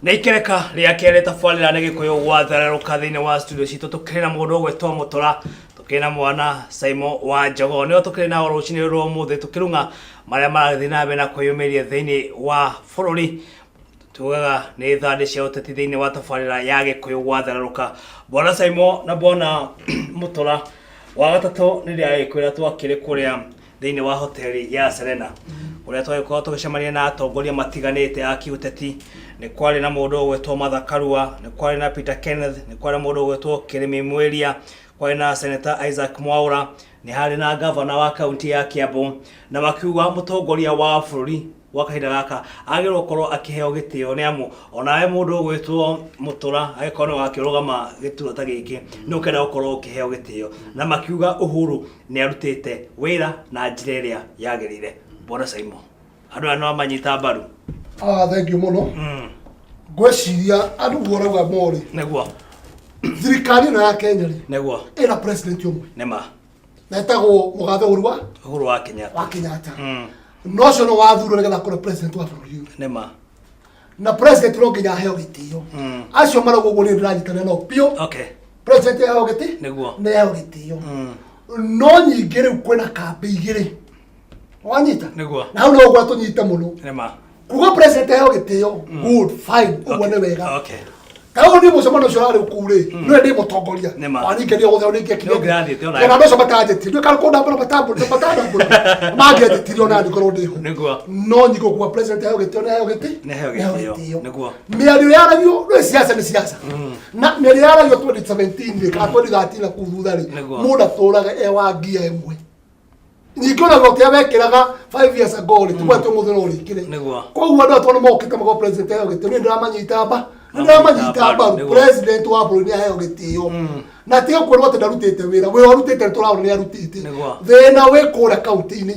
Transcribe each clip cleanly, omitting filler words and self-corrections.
Nĩ ikereka rĩa kerĩ tabarĩra nĩ Gĩkũyũ gwathererũka thĩinĩ wa studio citũ, tũkĩrĩ na mũndũ ũgwĩtwo Mũtũra, tũkĩrĩ na mwana Simon wa Njogoo, nĩo tũkĩrĩ nao rũcinĩ rwa ũmũthĩ tũkĩrung'a marĩa marathiĩ na mbere na kwĩyumĩria thĩinĩ wa bũrũri. Tugaga nĩ thandĩ cia ũteti thĩinĩ wa tabarĩra ya Gĩkũyũ gwathererũka. Bwana Simon na bwana Mũtũra, wa gatatũ nĩ ndĩragĩkwĩra twakĩrĩ kũrĩa thĩinĩ wa hoteli ya Serena, kũrĩa twagĩkorwo tũgĩcemania na atongoria matiganĩte a kĩũteti. Nĩ kwarĩ na mũndũ ũgwĩtwo Martha Karua, nĩ kwarĩ na Peter Kenneth, nĩ kwarĩ na mũndũ ũgwĩtwo Kĩrĩmi Mwĩria, kwarĩ na Senator Isaac Mwaura, nĩ harĩ na gavana wa kaunti ya Kiambu, na makiuga mũtongoria wa bũrũri gwa kahinda gaka agĩrĩirwo gũkorwo akĩheo gĩtĩo, nĩ amu onawe mũndũ ũgwĩtwo Mũtũra agĩkorwo nĩ wakĩrũgama gĩturwa ta gĩkĩ, nĩ ũkenda gũkorwo ũkĩheo gĩtĩo. Na makiuga Uhuru nĩ arutĩte wĩra na njĩra ĩrĩa yagĩrĩire. Bwana Simon, andũ aya no manyita mbaru? Ah, thank you mũno. Ngwĩciria andũ guo ũrauga morĩ. Thirikari ĩno ya Kenya rĩ, ĩna president ũmwe Nĩma. Na etagwo mũgathe Uhuru wa Uhuru wa Kenyatta. Wa Kenyatta. No ũcio no wathurwo nĩgetha akorwo president wa bũrũri ũyũ. Na president no nginya aheo gĩtĩo. Acio marauga ũguo, niĩ ndĩranyitanĩra nao biũ. President aheo gĩtĩ. Nĩ aheo gĩtĩo. No nyingĩ rĩu kwĩna kambĩ igĩrĩ, wanyita? Na hau no ũguo tũnyite mũno. Kuga president aheo gĩtĩo, good, fine, ũguo nĩ wega. Ta ũguo niĩ mũcemanio ũcio ũrarĩ kũu rĩ, nĩwe ndĩ mũtongoria. Waningenia gũtheo nĩngĩekire. Nĩ ũngĩrathiĩte onawe. Ona andũ acio matanjĩtire, ndiũĩ kana kũndambũra matandambũra, mangĩanjĩtire ona niĩ ngorwo ndĩho. No nyingĩ kuga president aheo gĩtĩo, nĩ aheo gĩtĩ. Nĩ aheo gĩtĩo. Mĩario yaragio nĩ siasa, nĩ siasa, na mĩario yaragio 2017 rĩ, kana 2013 na kũu thutha rĩ, mũndũ atũraga e wa ngia ĩmwe. Ningĩ ona gũkĩa wekĩraga 5 years ago rĩ, tiguo atĩ ũmũthĩ no ũrĩkĩre. Koguo andũ atwana mokĩte mago president aheo gĩtĩo, niĩ ndĩramanyita mba, nĩ ndĩramanyita mbaru. President wa bũrũri nĩ aheo gĩtĩo, na tiga kwĩrwo atĩ ndarutĩte wĩra. Wĩra ũrutĩte nĩ tũraona nĩ arutĩte. Thĩna wĩ kũrĩa kaunti-inĩ.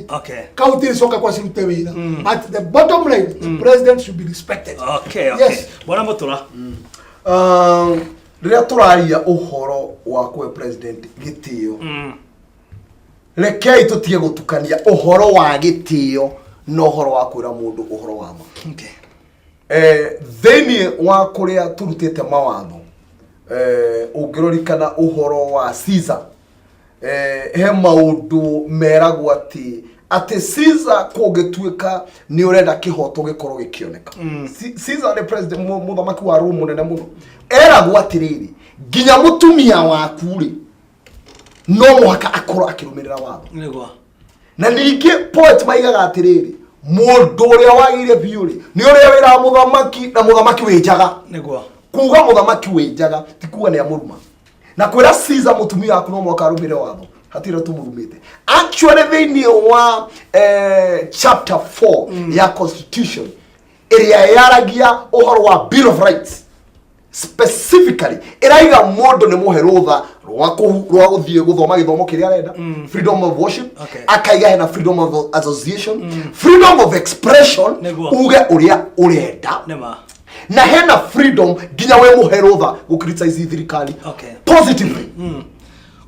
Kaunti coka kwa cirute wĩra, but the bottom line, the president should be respected. Yes. Bwana Mũtũra. Rĩrĩa tũraria ũhoro wa kũhe president gĩtĩo, rekei tũtige gũtukania ũhoro wa gĩtĩo na ũhoro wa kwĩra mũndũ ũhoro wa ma. Thĩinĩ wa kũrĩa tũrutĩte mawatho, ũngĩrorikana ũhoro wa Caesar, he maũndũ meragwo atĩ Caesar, kũngĩtuĩka nĩ ũrenda kĩhoto gĩkorwo gĩkĩoneka, Caesar nĩ president, mũthamaki wa Rome mũnene mũno, eragwo atĩrĩrĩ, nginya mũtumia waku rĩ, no mũhaka akorwo akĩrũmĩrĩra watho. Na ningĩ poet maigaga atĩrĩrĩ, mũndũ ũrĩa wagĩrĩire biũ rĩ, nĩ ũrĩa wĩraga mũthamaki na mũthamaki wĩ njaga. Kuga mũthamaki wĩ njaga ti kuga nĩ amũruma. Na kwĩra Caesar mũtumia waku no mũhaka arũmĩrĩre watho, hatirĩ tũmũrumĩte. Actually, thĩinĩ wa chapter 4 ya constitution ĩrĩa yaragia ũhoro wa Bill of Rights, specifically ĩraiga mũndũ nĩ mũhe rũtha rwa gũthiĩ gũthoma gĩthomo kĩrĩa arenda, freedom of worship, akaiga hena freedom of association, freedom of expression, uge ũrĩa ũrenda, na hena freedom nginya we mũhe rũtha gũ criticize thirikari positively.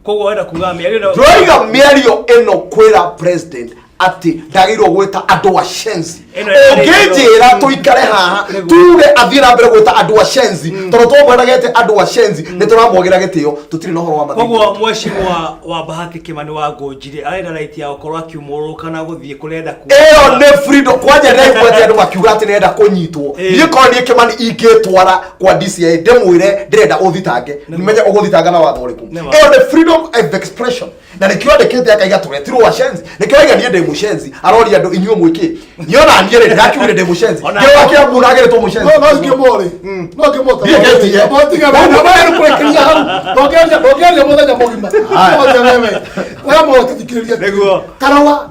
Koguo wenda kuga mĩario ĩno? Ndĩroiga mĩario ĩno kwĩra president atĩ ndagĩrĩirwo gwĩta andũ acenzi. Ĩno ĩrarĩ Ũngĩnjĩra tũikare haha tuge athiĩ na mbere gwĩta andũ acenzi, tondũ twamwendagete andũ acenzi, nĩ tũramwagĩra gĩtĩo, tũtirĩ na ũhoro wa mathĩna. Koguo mheshimiwa wa Bahati Kimani wa Ngũnjiri arenda right ya gũkorwo akiumũrũka na gũthiĩ kũrĩa enda kuuma. Ĩyo nĩ freedom. Kwanja ndaigua atĩ andũ makiuga atĩ nĩrenda kũnyitwo. Niĩ korwo niĩ Kimani ingĩtwara kwa DCI ndĩmwĩre ndĩrenda ũthitange, menye ũgũthitanga na watho ũrĩkũ. Ĩyo nĩ freedom of expression, na nĩkĩo andĩkĩte akaiga tũretirwo acenzi. Nĩkĩo aiga niĩ ndĩ mũcenzi, aroria andũ inyuĩ mwĩkĩ. Niĩ ona niĩ rĩ, ndĩrakiugire ndĩ mũcenzi. Kĩo wakĩambu ũragĩrĩtwo mũcenzi. No ngĩmorĩ, no ngĩmota. Thiĩ ngetie. Motiga wewe, wewe kũrekeria hau. Ndũngĩaria mũthenya mũgima. Mote wewe. We mote thikĩrĩria. Karawa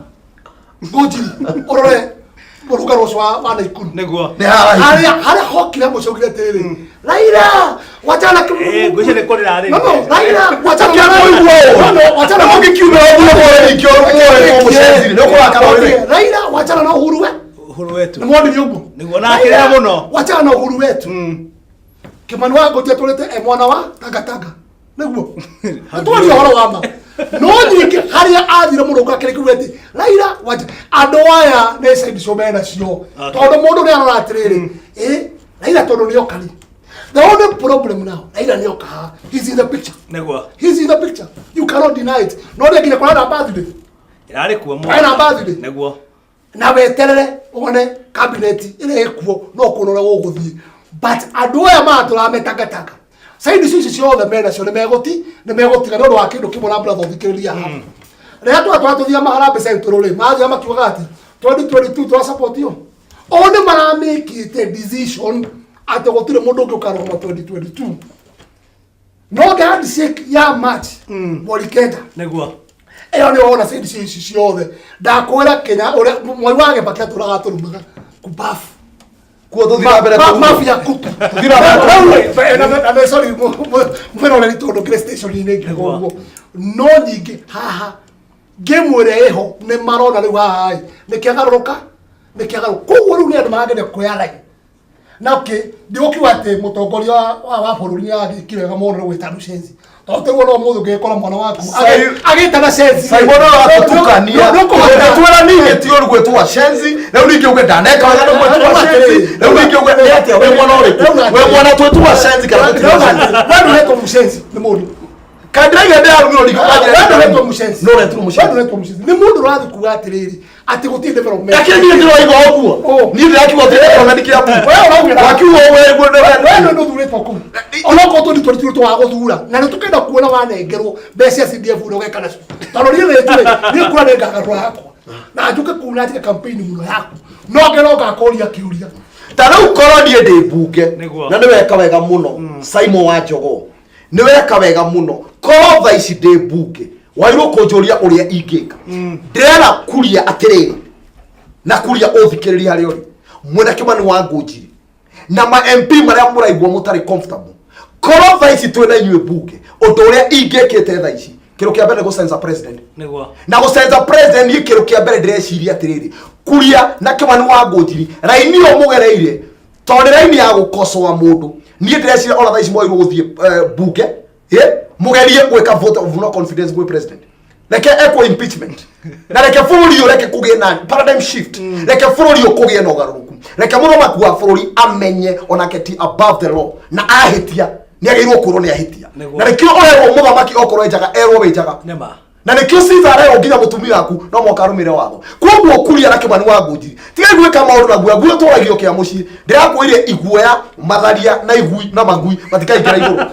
Ngũnjiri, ũrore mũrũngarũ ũcio wa Naikuru. Nĩ harahiki. Harĩa hokire mũcokire atĩrĩrĩ, Raila, wachana Ngwĩciria nĩ kũrĩra arĩrire. No, Raila, wachana Kĩa na kũigua ũũ. No, wachana Na mũngĩkiumĩra ũguo mũre ningĩ ũrũmwe mũcenzi nĩ ũkũrakara ũrĩre. Raila, wachana na Uhuru we. Uhuru wetu. Nĩ mwonirie ũguo. Nĩguo, na akĩrĩra mũno. Wachana na Uhuru wetu. Kimani wa Ngũti atũrĩte e mwana wa tangatanga, nĩguo twaria ũhoro wa ma. No nyingĩ harĩa athire mũrũngo akĩrĩkiuga atĩ Raila wacha andũ aya nĩ side show menacio, tondũ mũndũ nĩ arora atĩrĩrĩ, ĩ Raila tondũ nĩoka rĩ, the only problem now, Raila nĩoka haha, he's in the picture. He's in the picture, you cannot deny it. No nĩ nginya kũrana birthday. Ĩrarĩ kuo. Ena birthday. Na weterere wone cabinet ĩrĩa ĩkuo no kuona ũrĩa gũgũthiĩ, but andũ aya maratũraga metangatanga side icio ici ciothe menacio nĩ megũtiga nĩ ũndũ wa kĩndũ kĩmwe. Na brother, ũthikĩrĩria haha, rĩrĩa twatwara tũthiaga maharambĩ Central rĩ, marathiaga makiugaga atĩ 2022 twasupportio o nĩ maramĩkĩte decision atĩ gũtirĩ mũndũ ũngĩ ũkarũgama 2022, no ngĩ handshake ya March 9. Ĩyo nĩ wona side ici ciothe ndakwĩra Kenya ũrĩa Mwai wa Kibaki atũraga atũrumaga kubafu. Kuo tũthiĩ na mbere kũrumwo. Mafia kuku. Tũthiĩ na mbere kũrumwo. Na sorry mwĩroreri, tondũ kĩrĩ station-inĩ ngiuga ũguo, no nyingĩ haha game ĩrĩa ĩho nĩ marona rĩu haha ĩ nĩ kĩagarũrũka, nĩ kĩagarũrũka. Koguo rĩu nĩ andũ marageria kuoya line na okay, ndigũkiuga atĩ mũtongoria wa bũrũri nĩ agĩkire wega mũno nĩ gwĩta andũ cenzi, tondũ tiguo no mũthĩ ũngĩgĩkora mwana waku agĩtana cenzi. Simon no atũtukania. Ũngĩtwĩra niĩ ti ũru gwĩtwo cenzi, rĩu ningĩ uge ndaneka wega nĩ gwĩtwo cenzi, rĩu ningĩ uge nĩ atĩa? Wĩ mwana ũrĩkũ? Wĩ mwana twĩtwo cenzi kana tũtitwo cenzi? We ndũretwo mũcenzi nĩ mũndũ. Kandiraiga ndĩrarumirwo ningĩ. We ndũretwo mũcenzi. No ũretirwo We mũcenzi. ndũretwo mũcenzi nĩ mũndũ ũrathiĩ kuga atĩrĩrĩ atĩ gũtirĩ development. Lakini niĩ ndĩroiga ũguo. Oh. Niĩ ndĩrakiuga atĩ development kĩambu. We ũraugĩra. Wakiuga ũguo We nĩ ũthurĩtwo kũu onokorwo tũndi tũri twa gũthura na nĩ tũkenda kuona wanengerwo mbeca cia CDF ũrĩa ũgeka nacio, tondũ niĩ rĩngĩ rĩ niĩ kura nĩ ngagarũra yakwa na njũke kũu na njĩke campaign mũno yaku, no ngero ngakũria kĩũria. Ta rĩu korwo niĩ ndĩ mbunge, na nĩ weka wega mũno Simon wa Njogoo, nĩ weka wega mũno. Korwo thaa ici ndĩ mbunge, wagĩrĩirwo kũnjũria ũrĩa ingĩka. Ndĩrera kuria atĩrĩrĩ, na kuria ũthikĩrĩria harĩa ũrĩ mwena Kĩmani wa Ngũnjiri na ma MP marĩa mũraigua mũtarĩ comfortable, korwo thaa ici twĩ na inyuĩ mbunge, ũndũ ũrĩa ingĩkĩte thaa ici, kĩndũ kĩa mbere nĩ gũcenza president. Na gũcenza president, niĩ kĩndũ kĩa mbere ndĩreciria atĩrĩrĩ, kuria na Kĩmani wa Ngũnjiri, raini ĩyo mũgereire tondũ nĩ raini ya gũkocoa mũndũ. Niĩ ndĩreciria ona thaa ici mwagĩrĩirwo gũthiĩ mbunge mũgerie gwĩka vote of no confidence gwĩ president, reke ekwo impeachment, na reke bũrũri ũyũ reke kũgĩe na paradigm shift, reke bũrũri ũyũ kũgĩe na ũgarũrũku, reke mũthamaki wa bũrũri amenye onake ti above the law, na ahĩtia nĩ agĩrĩirwo kwĩrwo nĩ ahĩtia. Na nĩkĩo ũrerwo mũthamaki okorwo e njaga erwo wĩ njaga. Na nĩkĩo Caesar arerwo nginya mũtumia waku no mũhaka arũmĩrĩre watho. Koguo kuria na Kĩmani wa Ngũnjiri, tigai gwĩka maũndũ na guoya. Guoya ũtwaragio kĩa mũciĩ. Ndĩrakwĩrire iguoya matharia na igui na magui matikaingĩra igũrũ.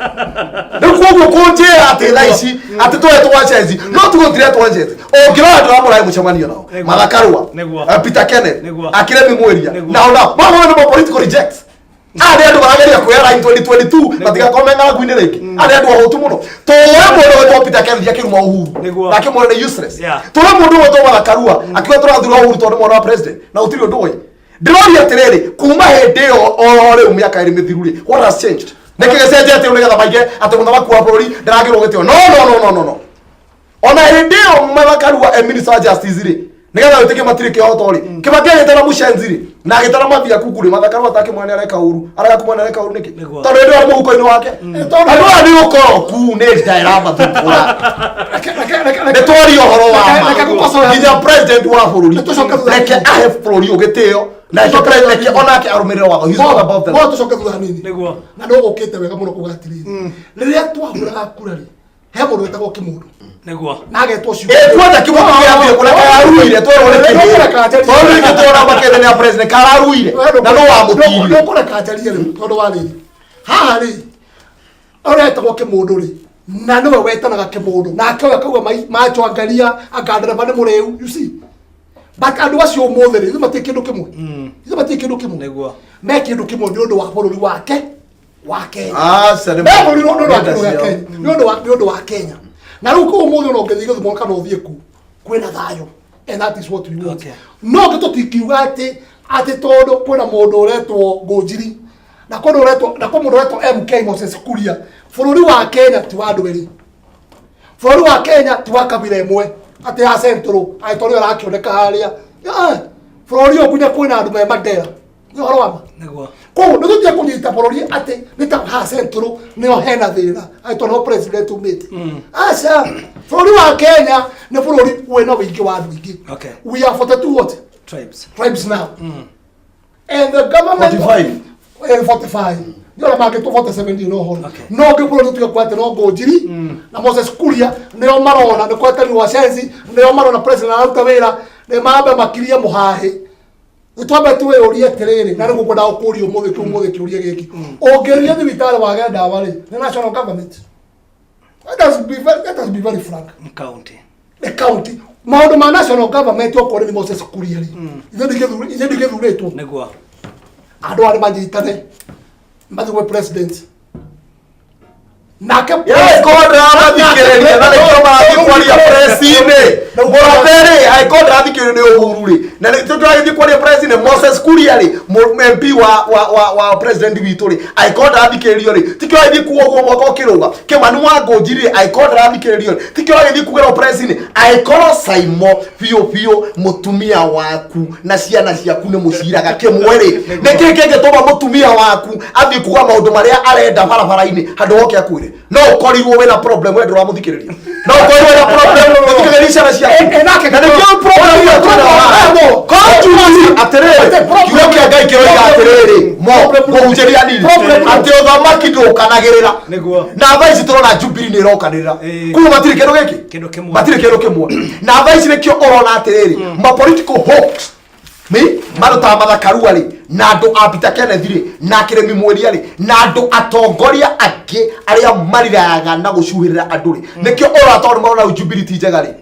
Rĩu koguo kũnjĩra atĩ thaa ici atĩ tũretwo cenzi, no tũgũtiretwo cenzi. Ũngĩrora ndĩramũrahe mũcemanio nao Martha Karua, Peter Kenneth, Akiremi Mwiria, nao nao mamwe nĩ ma political rejects. Aya nĩ andũ marageria kwĩra line 2022 matigakorwo me ng'aragu-inĩ rĩngĩ. Aya nĩ andũ ahũtu mũno. Tũũre mũndũ wetwo Peter Kenneth akĩruma Uhuru na akĩmwĩra nĩ useless. Tũũre mũndũ wetwo Martha Karua akiuga tũrathura Uhuru tondũ nĩ mwana wa president na gũtirĩ ũndũ ũĩ. Ndĩroria atĩrĩrĩ, kuma hĩndĩ ĩyo o rĩu mĩaka 2 mĩthiru rĩ, what has changed? Nĩkĩ gĩcenjetie rĩu nĩgetha maige atĩ mũthamaki wa bũrũri ndaragĩrwo gĩtĩo? No, no, no, no, no, no. Ona hĩndĩ ĩyo Martha Karua e minister wa justice rĩ, nĩgetha wĩtĩkie matirĩ kĩhoto rĩ, Kĩbaki agĩtana mũcenzi rĩ na agĩtana mafia kuku rĩ, Martha Karua atakĩmwona nĩ areka ũru, arega kũmwona nĩ areka ũru nĩkĩ? Tondũ hĩndĩ ĩyo arĩ mũhuko-inĩ wake. Andũ aya nĩ ũkoroku, nĩ nda ĩramathumbũra. Nĩ twaria ũhoro wa ma. Reke ngũkocoe. Nginya president wa bũrũri Nĩtũcoke thutha. reke ahe bũrũri ũyũ gĩtĩo, na reke reke onake arũmĩrĩre watho. He's not above the law. No tũcoke thutha hanini. Na no gũkĩte wega mũno kuga atĩrĩrĩ, rĩrĩa twahũraga kura rĩ, he mũndũ wetagwo Kĩmũndũ na agetwo ciugo. Ĩ kwanja Kĩmũndũ kĩambire kũrĩa kararuire twerwo nĩ kĩhĩ, tondũ rĩngĩ twona makĩenda nĩ a president kararuire na no wamũtirie. Ndũkũreka njarie rĩu, tondũ wa rĩrĩ haha rĩ, ũrĩa etagwo Kĩmũndũ rĩ, na nĩwe wetanaga Kĩmũndũ, nake ũyũ akauga macho angaria anga ndereba nĩ mũrĩu, you see. But andũ acio ũmũthĩ rĩ, ithuĩ matirĩ kĩndũ kĩmwe, ithuĩ matirĩ kĩndũ kĩmwe. Me kĩndũ kĩmwe nĩ ũndũ wa bũrũri wake wa Kenya. Aca nĩ Me bũrũri nĩ ũndũ wa nenda kĩndũ gĩa ciao. Kenya, nĩ ũndũ wa Kenya. Na rĩu kũu ũmũthĩ ona ũngĩthiĩ Gĩthumo kana ũthiĩ kũ, kwĩna thayũ, and that is what we want. No ngĩ tũtingiuga atĩ tondũ kwĩna mũndũ ũretwo Ngũnjiri na kwĩna ũretwo na kwĩ mũndũ ũretwo MK Moses Kuria, bũrũri wa Kenya ti wa andũ erĩ, bũrũri wa Kenya ti wa kabira ĩmwe atĩ ya Central atĩ tondũ arakĩoneka harĩa. Ah, bũrũri ũyũ nginya kwĩna andũ me Mandera, nĩ ũhoro wa ma. Koguo nĩ tũtige kũnyita bũrũri atĩ nĩ ta haha Central nĩho hena thĩna atĩ tondũ nĩho president umĩte. Aca, bũrũri wa Kenya nĩ bũrũri wĩna ũingĩ wa andũ aingĩ. We are 42 what Tribes. Tribes now, and the government 45. 45 nĩ ona mangĩtwo 47 no horo. No ngĩkũrwo nĩ tuge kwate no Ngũnjiri na Moses Kuria nĩo marona nĩ kwetani wa Shenzi, nĩo marona president araruta wĩra, nĩ mambe makirie mũhahĩ. Nĩ twambe twĩyũrie atĩrĩrĩ, na nĩguo ngwendaga gũkũria ũmũthĩ kĩu ũmũthĩ kĩũria gĩkĩ: ũngĩria thibitarĩ wage ndawa rĩ, nĩ national government? Let us be very frank. Nĩ county. Nĩ county. Maũndũ ma national government, okorwo nĩ Moses Kuria rĩ, ithuĩ ndingĩthurĩtwo. Andũ arĩa manyitane mathiĩ gwĩ president nake. Angĩkorwo ndĩramathikĩrĩria na nĩkĩo marathiĩ kwaria press-inĩ mũrathe-rĩ, angĩkorwo ndĩrathikĩrĩrio nĩ Uhuru rĩ, na nĩ tũragĩthiĩ kwaria press-inĩ, Moses Kuria rĩ, MP wa president witũ rĩ, angĩkorwo ndĩrathikĩrĩrio rĩ, tikĩo agĩthiĩ kuga ũguo mwaka ũkĩrũga? Kĩmani wa Ngũnji rĩ, angĩkorwo ndĩrathikĩrĩrio rĩ, tikĩo agĩthiĩ kugĩrwo press-inĩ? Angĩkorwo Saimo biũ biũ mũtumia waku na ciana ciaku nĩ mũciraga kĩmwe rĩ, nĩ kĩĩ kĩngĩtũma mũtumia waku athiĩ kuga maũndũ marĩa arenda barabara-inĩ handũ hoke akwĩre? No ũkorirwo wĩna problem we ndũramũthikĩrĩria, no ũkorirwo wĩna problem ũthikĩrĩria ciana ciaku. Nake Na nĩkĩo problem ĩyo twĩna haha. Korwo atĩrĩrĩ, kiugo kĩa Ngai kĩroiga atĩrĩrĩ, mo kũhunjĩria nini atĩ ũthamaki ndũkanagĩrĩra. Na thaa ici tũrona Jubilee nĩ ĩrokanĩrĩra. Koguo matirĩ kĩndũ gĩkĩ. Kĩndũ kĩmwe. Matirĩ kĩndũ kĩmwe. Na thaa ici nĩkĩo ũrona atĩrĩrĩ, ma political hawks mi mandũ ta Mathakarua rĩ, na andũ a Peter Kenneth rĩ, na Kĩrĩmi Mweria rĩ, na andũ atongoria angĩ arĩa mariraga na gũcuhĩrĩra andũ rĩ, nĩkĩo ũrona tondũ marona rĩu Jubilee ti njega rĩ,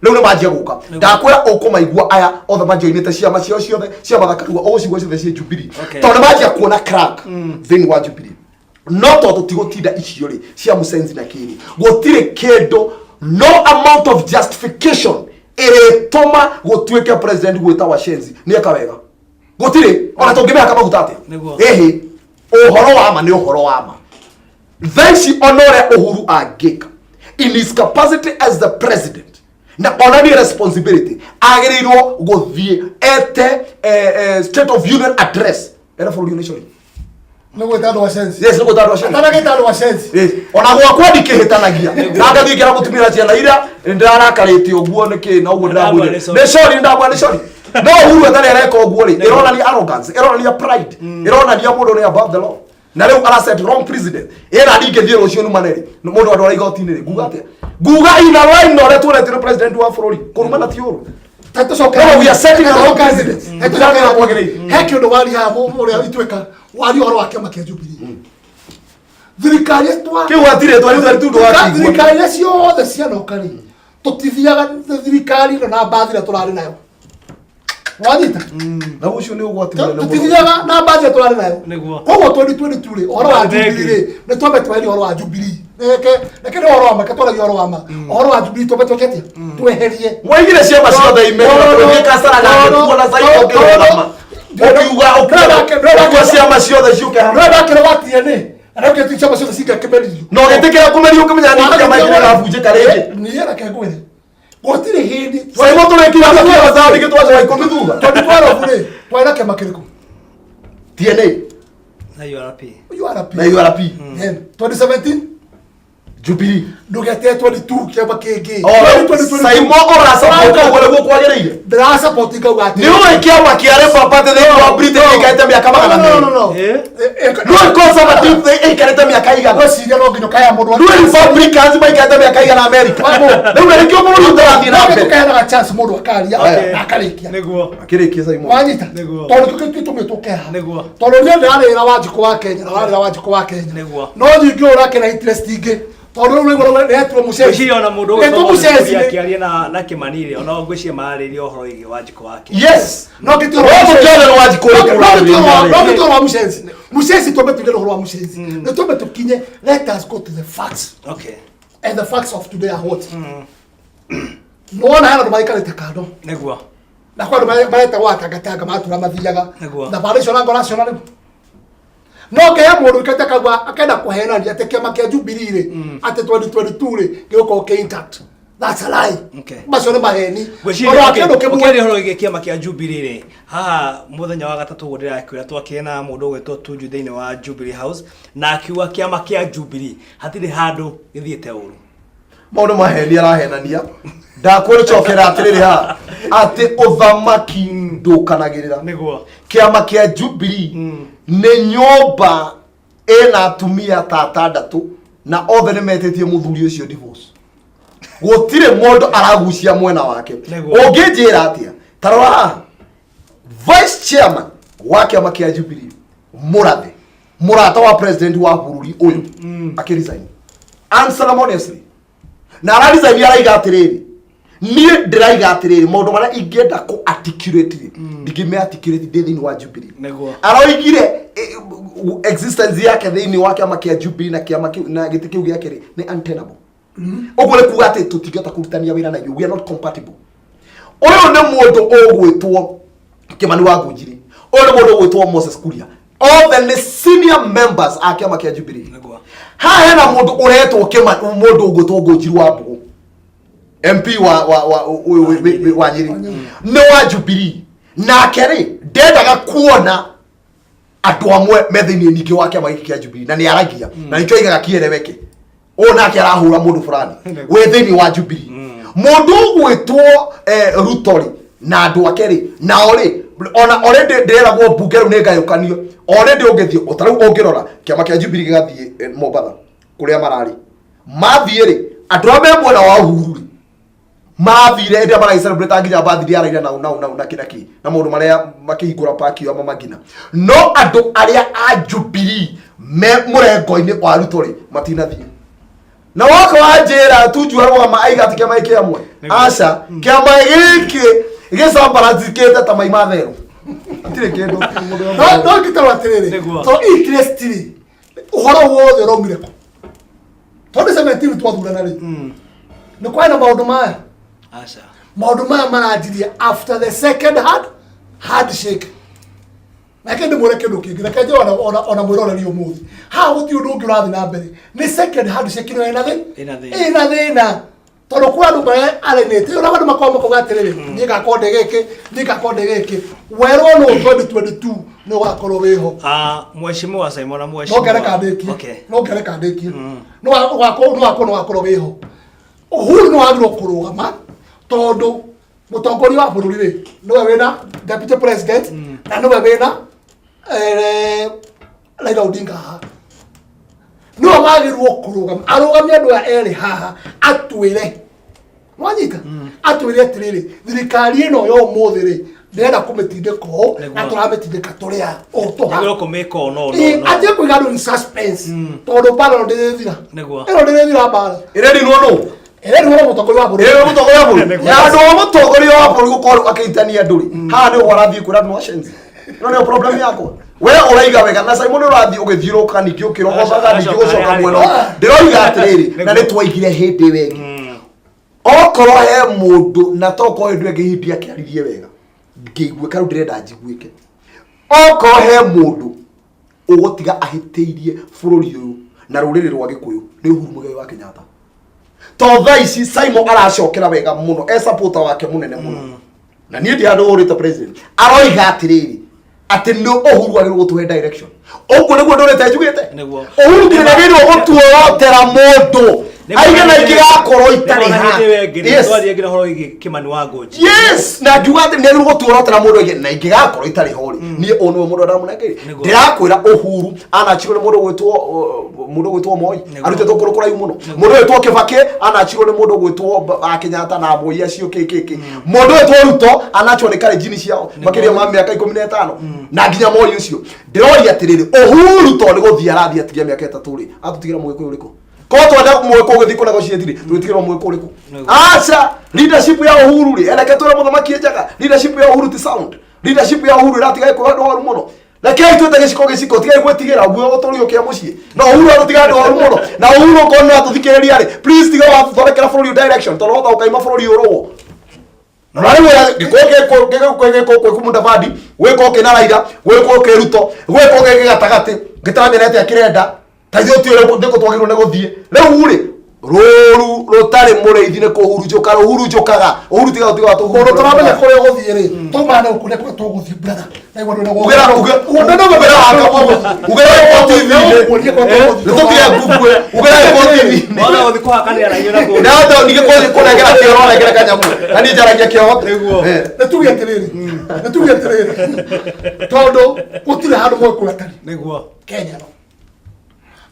rĩu nĩ manjia gũka. Ndakwĩra ũkũmaigua aya othe manjoinĩte ciama ciao ciothe cia Mathakarua, ũgũcigua ciothe ciĩ Jubilee. Tondũ nĩ manjia kuona crack thĩinĩ wa Jubilee. No tondũ tigũtinda icio rĩ cia mũcenzi na kĩrĩ, gũtirĩ kĩndũ, no amount of justification ĩrĩtũma gũtuĩke president gwĩta washenzi nĩ eka wega. Gũtirĩ, ona tũngĩmĩhaka maguta atĩa. Ĩhĩ, ũhoro wa ma nĩ ũhoro wa ma. Thaa ici ona ũrĩa Uhuru angĩka in his capacity as the president na onanie responsibility, agĩrĩirwo gũthiĩ ete State of Union address ere bũrũri ũyũ nĩ sorry. Nĩ gwĩta andũ acenzi. Yes, nĩ gwĩta andũ acenzi. Atanagĩta andũ acenzi. Yes. Ona gwakwa ndikĩhĩtanagia na ngathiĩ ngera mũtumia na ciana iria ndĩrarakarĩte ũguo nĩkĩ na ũguo ndĩramwĩrire. Ndamwĩra nĩ sorry. Nĩ sorry, ndamwĩra nĩ sorry. No Uhuru atarĩ areka ũguo rĩ, ĩronania arrogance, ĩronania pride, ĩronania mũndũ nĩ above the law, na rĩu ara set wrong precedent. Ĩna ndingĩthiĩ rũciũ numane rĩ, mũndũ andwara igoti-inĩ rĩ, nguga atĩa? Nguga ina line na ũrĩa tuonetio nĩ president wa bũrũri kũrumana ti ũru. No, we are setting a wrong precedent. He kĩndũ waria haha, ũrĩa ituĩka waria ũhoro wa kĩama kĩa Jubilee, thirikari twa Kĩu hatirĩ twari twari tu ndwakĩigua. Thirikari iria ciothe cianoka rĩ, tũtithiaga thirikari ĩno na mbathi ĩrĩa tũrarĩ nayo, wanyita? Na ũcio nĩ ũgwati mũnene mũno. Tũtithiaga na mbathi ĩrĩa tũrarĩ nayo. Koguo 2022 rĩ, ũhoro wa Thank you. Jubilee rĩ, nĩ twambe tweherie ũhoro wa Jubilee. Reke reke nĩ ũhoro wa ma, reke twaragie ũhoro wa ma, ũhoro wa Jubilee twambe twĩke atĩa? Tweherie. Mwaigire ciama ciothe imerwo tũgĩka cara na ngĩkuona Saimo ũkĩrũgama ũkiuga ũkiuga ciama ciothe ciũke hamwe. No ndakĩrwo wa TNA arĩa ti ciama ciothe cingĩakĩmeririo. Na ũgĩtĩkĩra kũmerio ũkĩmenya nĩ kĩama gĩkĩ gĩgabunjĩka rĩngĩ. Niĩ reke ngwĩre, gũtirĩ hĩndĩ. Saimo tũrĩkire kĩama taũni gĩtwacoka 10 thutha. Tondũ twarobu rĩ, twarĩ na kĩama kĩrĩkũ? TNA. Na URP. URP. Na URP. Then, 2017 Jubilee. Ndũgetere 22 kĩama kĩngĩ. Oh, Saimo ũrasupport ũguo nĩguo kwagĩrĩire? Ndĩrasupport ngauga atĩ Nĩ ũĩ kĩama kĩa Labour Party thĩinĩ wa Britain gĩikarĩte mĩaka magana No, no, merĩ? no, no. Nĩ ũĩ Conservative ĩikarĩte mĩaka igana? Ngwĩciria no nginya ũkaya mũndũ. Nĩ Republicans maikarĩte mĩaka igana America? Rĩu na nĩkĩo bũrũri ũtarathiĩ na mbere. Tũkaheanaga chance mũndũ akaria Aya. na akarĩkia. Akĩrĩkia Saimo. Wanyita? Tondũ tũgĩtũmĩ tũkeha. Tondũ niĩ ndĩrarĩra Wanjikũ wa Kenya na warĩra Wanjikũ wa Kenya. No nyingĩ ũrakena interest ingĩ, tondũ rĩu ũraigua nĩhetirwo mũcenzi. Ngwĩciria ona mũndũ Nĩhetwo ũgwĩtwo mũcenzi. Akĩaria na Kĩmani rĩ, ona ngwĩciria mararĩria ũhoro wĩgiĩ Wanjikũ wa Kenya. Yes. No ngĩtua Wewe mũkĩone nĩ Wanjikũ ũrĩkũ ũrarĩrĩria no rĩ? ngĩtua wa mũcenzi, mũcenzi twambe tuge ũhoro wa mũcenzi, nĩ twambe tũkinye. Let us go to the facts. And the facts of today are what? Nĩwona hena andũ maikarĩte kando na kwa andũ maretagwo atangatanga matura mathiaga na barĩ icio na ngora cio. Na rĩu no kĩhe mũndũ ũikate akauga akenda kũhenania atĩ kĩama kĩa Jubilee rĩ, atĩ 2022 rĩ, gĩgũkorwo kĩ intact. That's a lie. Macio nĩ maheni. Ngwĩciria Ũndũ wa kĩndũ kĩmwe ũkĩaria ũhoro wĩgiĩ kĩama kĩa Jubilee rĩ, haha mũthenya wa gatatũ ũguo ndĩrakwĩra, twakĩrĩ na mũndũ ũgwĩtwo Tunju thĩinĩ wa Jubilee House, na akiuga kĩama kĩa Jubilee hatirĩ handũ gĩthiĩte ũru. Maũndũ maheni arahenania. Ndakwĩcokera atĩrĩrĩ haha atĩ ũthamaki ndũkanagĩrĩra. Kĩama kĩa Jubilee Nĩ nyũmba ĩna atumia ta atandatũ na othe nĩ metĩtie mũthuri ũcio divorce. Gũtirĩ mũndũ aragucia mwena wake. Nĩguo. Ũngĩnjĩra atĩa? Ta rora haha, vice chairman wa kĩama kĩa Jubilee, Mũrathe, mũrata wa president wa bũrũri ũyũ, akĩresign unceremoniously, na araresign araiga atĩrĩrĩ, niĩ ndĩraiga atĩrĩrĩ, maũndũ marĩa ingĩenda kũ articulate rĩ, ndingĩme articulate ndĩ thĩinĩ wa Jubilee. Aroigire existence yake thĩinĩ wa kĩama kĩa Jubilee na kĩama kĩu na gĩtĩ kĩu gĩake rĩ, nĩ untenable. Ũguo nĩ kuga atĩ tũtingĩhota kũrutania wĩra na ithuĩ, we are not compatible. Ũyũ nĩ mũndũ ũgwĩtwo Kĩmani wa Ngũnjiri, ũyũ nĩ mũndũ ũgwĩtwo Moses Kuria, othe nĩ senior members a kĩama kĩa Jubilee. Haha hena mũndũ ũretwo Kĩmani, mũndũ ũgwĩtwo Ngũnjiri wa Mbũgũ, MP wa ũyũ wa Nyĩrĩ, nĩ wa Jubilee, nake rĩ ndendaga kuona andũ amwe me thĩinĩ ningĩ wa kĩama gĩkĩ kĩa Jubilee, na nĩ aragia na nĩkĩo aigaga kĩereweke ũyũ nake arahũra mũndũ fulani wĩ thĩinĩ wa Jubilee. Mũndũ ũgwĩtwo Ruto rĩ na andũ ake rĩ, nao rĩ, ona already ndĩreragwo mbunge rĩu nĩ ngayũkanio already. Ũngĩthiĩ o ta rĩu ũngĩrora kĩama kĩa Jubilee gĩgathiĩ Mombatha kũrĩa mararĩ mathiĩ rĩ, andũ arĩa me mwena wa Uhuru rĩ mathire ĩrĩa maragĩ celebrate nginya birthday ya Raila nau nau nau na kĩ na kĩ na maũndũ marĩa makĩhingũra park ya Mama Ngina, no andũ arĩa a Jubilee me mũrengo-inĩ wa Ruto rĩ matinathiĩ. Na woka wanjĩra Tuju arũgama aiga atĩ kĩama gĩkĩ amwe, aca, kĩama gĩkĩ gĩcambaracikĩte ta mai ma therũ, hatirĩ kĩndũ. No ngĩtarwo atĩrĩrĩ, to interest rĩ, ũhoro wothe ũraumire kũ? Tondũ 17 twathurana rĩ, nĩ kwarĩ na maũndũ maya? Aca. Maũndũ maya maranjirie after the second handshake. Reke ndĩmwĩre kĩndũ kĩngĩ, reke nje ona mwĩroreri ũmũthĩ haha gũtirĩ ũndũ ũngĩ ũrathiĩ na mbere, nĩ second handshake ĩno ĩna Ĩna thĩna. Ĩna thĩna tondũ kwĩ andũ marĩa arenĩte ona andũ makorwo makauga atĩrĩrĩ, niĩ ngakorwo ndĩ gĩkĩ, niĩ ngakorwo ndĩ gĩkĩ, werwo no 2022 nĩ ũgakorwo wĩho. Ah, mheshimiwa Simon na mheshimiwa. No ngereka ndĩkie. No ngereka ndĩkie. No ũgakorwo no wakorwo no wakorwo wĩho. Uhuru nĩ wagĩrĩirwo kũrũgama tondũ mũtongoria wa bũrũri rĩ nĩwe wĩna deputy president na nĩwe wĩna Raila Odinga haha, nĩwe wagĩrĩirwo kũrũgama, arũgamie andũ aya erĩ haha, atwĩre, wanyita, atwĩre atĩrĩrĩ, thirikari ĩno ya ũmũthĩ rĩ, ndĩrenda kũmĩtindĩka ũũ na tũramĩtindĩka tũrĩ a ũũ tũha. Nĩguo kũmĩka ũũ no no no. Anjie kũiga andũ in suspense tondũ mbara ĩno ndĩrĩthira. Ĩno ndĩrĩthira mbara. Ĩrerirwo nũ? Ĩrerirwo nĩ mũtongoria wa bũrũri. Ĩrĩ mũtongoria wa bũrũri na andũ a mũtongoria wa bũrũri gũkorwo akĩitania andũ rĩ, haha nĩ ũrathiĩ kwĩra andũ acenji. Ĩno nĩyo problem yakwa. We ũraiga wega na Simon ũrathiĩ ũgĩthiũrũrũka ningĩ ũkĩrogocaga ningĩ gũcoka mwena ũyũ. Ndĩroiga atĩrĩrĩ, na nĩ twaigire hĩndĩ ĩyo ĩngĩ, okorwo he mũndũ na tokorwo hĩndĩ ĩyo ĩngĩ hindi akĩaririe wega ngĩiguĩka, rĩu ndĩrenda njiguĩke, okorwo he mũndũ ũgũtiga ahĩtĩirie bũrũri ũyũ na rũrĩrĩ rwa Gĩkũyũ nĩ Uhuru Muigai wa Kenyatta. To thaa ici Simon aracokera wega mũno, e supporter wake mũnene mũno, na niĩ ndi handũ hũrĩte president aroiga atĩrĩrĩ, atĩ nĩ Uhuru agĩrĩirwo gũtũhe direction. Ũguo nĩguo ndũrĩte njugĩte. Uhuru ndagĩrĩirwo gũtuorotera mũndũ aige na ingĩgakorwo itarĩ ha. Yes. Twathiĩ nginya ũhoro wĩgiĩ Kĩmani wa Ngũnji. Yes, na ngiuga atĩ nĩ agĩrĩirwo gũtuorotera mũndũ aige na ingĩgakorwo itarĩ ho rĩ, niĩ ũyũ nĩwe mũndũ ndamũnengeire. Ndĩrakwĩra Uhuru anachirwo nĩ mũndũ ũgwĩtwo Moi, arutĩtwo kũndũ kũraihu mũno. Mũndũ ũgwĩtwo Kĩbakĩ anachirwo nĩ mũndũ ũgwĩtwo Kenyatta na Moi acio kĩ kĩ kĩ. Mũndũ ũgwĩtwo Ruto anachirwo nĩ Kalenjin ciao makĩria ma mĩaka 15 na nginya Moi ũcio. Ndĩroria atĩrĩrĩ, Uhuru to nĩ gũthiĩ arathiĩ atigia mĩaka 3 rĩ, atũtigĩra mũgĩkũyũ ũrĩkũ? Korwo twenda mũgĩkũyũ ũgĩthiĩ kũ negotiate rĩ, tũgĩtigĩrwo mũgĩkũyũ ũrĩkũ? Aca, leadership ya Uhuru rĩ, ereke twĩre mũthamaki njega, leadership ya Uhuru ti sound. Leadership ya Uhuru ĩratiga gĩkũyũ handũ horu mũno. Rekei twĩte gĩciko gĩciko, tigai gwĩtigĩra guo gũtũrio kĩa mũciĩ. Na Uhuru atũtiga handũ horu mũno. Na Uhuru okorwo nĩ atũthikĩrĩria rĩ, please tiga wathondekera bũrũri ũyũ direction tondũ wahota gũkaima bũrũri ũyũ ũrũo. Na rĩu gĩkũ gĩkũ Mudavadi, gwĩkũ kĩna Raila, gwĩkũ kĩ Ruto, gwĩkũ gĩ gatagatĩ gĩtaramenya atĩa kĩrenda. Ta ithuĩ tũtiũĩ nĩkũ twagĩrĩirwo nĩ gũthiĩ. Rĩu rĩ, Rũru rũtarĩ mũrĩithi nĩ kũhurunjũka rũhurunjũkaga. Ũhuru tiga gũtiga Mũndũ tũramenya watũhurunjũra. kũrĩa ũgũthiĩ rĩ, tũmane kũrĩa kũrĩa tũgũthiĩ, brother. Naigua ndũrĩ Ugera ugera ugera ugera ugera TV-inĩ. Nĩ tũtige ngugue. Ugera gĩko TV-inĩ. Wona gũthiĩ kũhakanĩra na inyuĩ na kũu. Na hata ningĩ kũnengera kĩoro nengera kanyamũ. Na niĩ njaragia kĩoro. Nĩguo. Eh. Nĩ tuge atĩrĩrĩ, nĩ tuge atĩrĩrĩ, tondũ gũtirĩ handũ mũgĩkũyũ atarĩ Nĩguo. Kenya no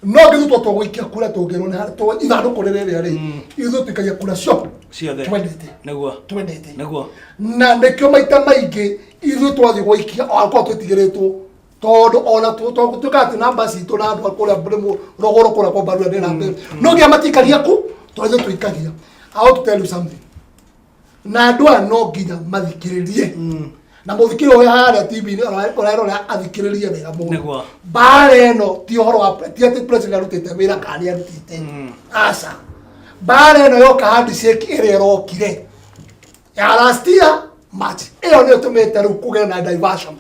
no ngĩthutwo tũgũikia kura tũngĩrwo nĩ ithandũkũ rĩrĩa rĩ ithuĩ tũikagia kura cio Ciothe. twendete Nĩguo. twendete Nĩguo. Na nĩkĩo maita maingĩ ithuĩ twathiĩ gũikia onakorwo twĩtigĩrĩtwo, tondũ ona tuĩkaga atĩ namba citũ na andũ a kũrĩa rũgũrũ kũrĩa kwa mbarua ndĩ namba ĩyo no nginya matikagia ku tondũ ithuĩ tũikagia. I want to tell you something, na andũ aya no nginya mathikĩrĩrie na mũthikĩrĩria ũrĩa harĩa TV-inĩ ũrerorera athikĩrĩrie wega mũno. Nĩguo. Mbara ĩno ti ũhoro wa ti atĩ president arutĩte wĩra kana nĩ arutĩte, aca. Mbara ĩno yoka handshake ĩrĩa ĩrokire ya last year March, ĩyo nĩyo ĩtũmĩte rĩu kũgĩe na diversion.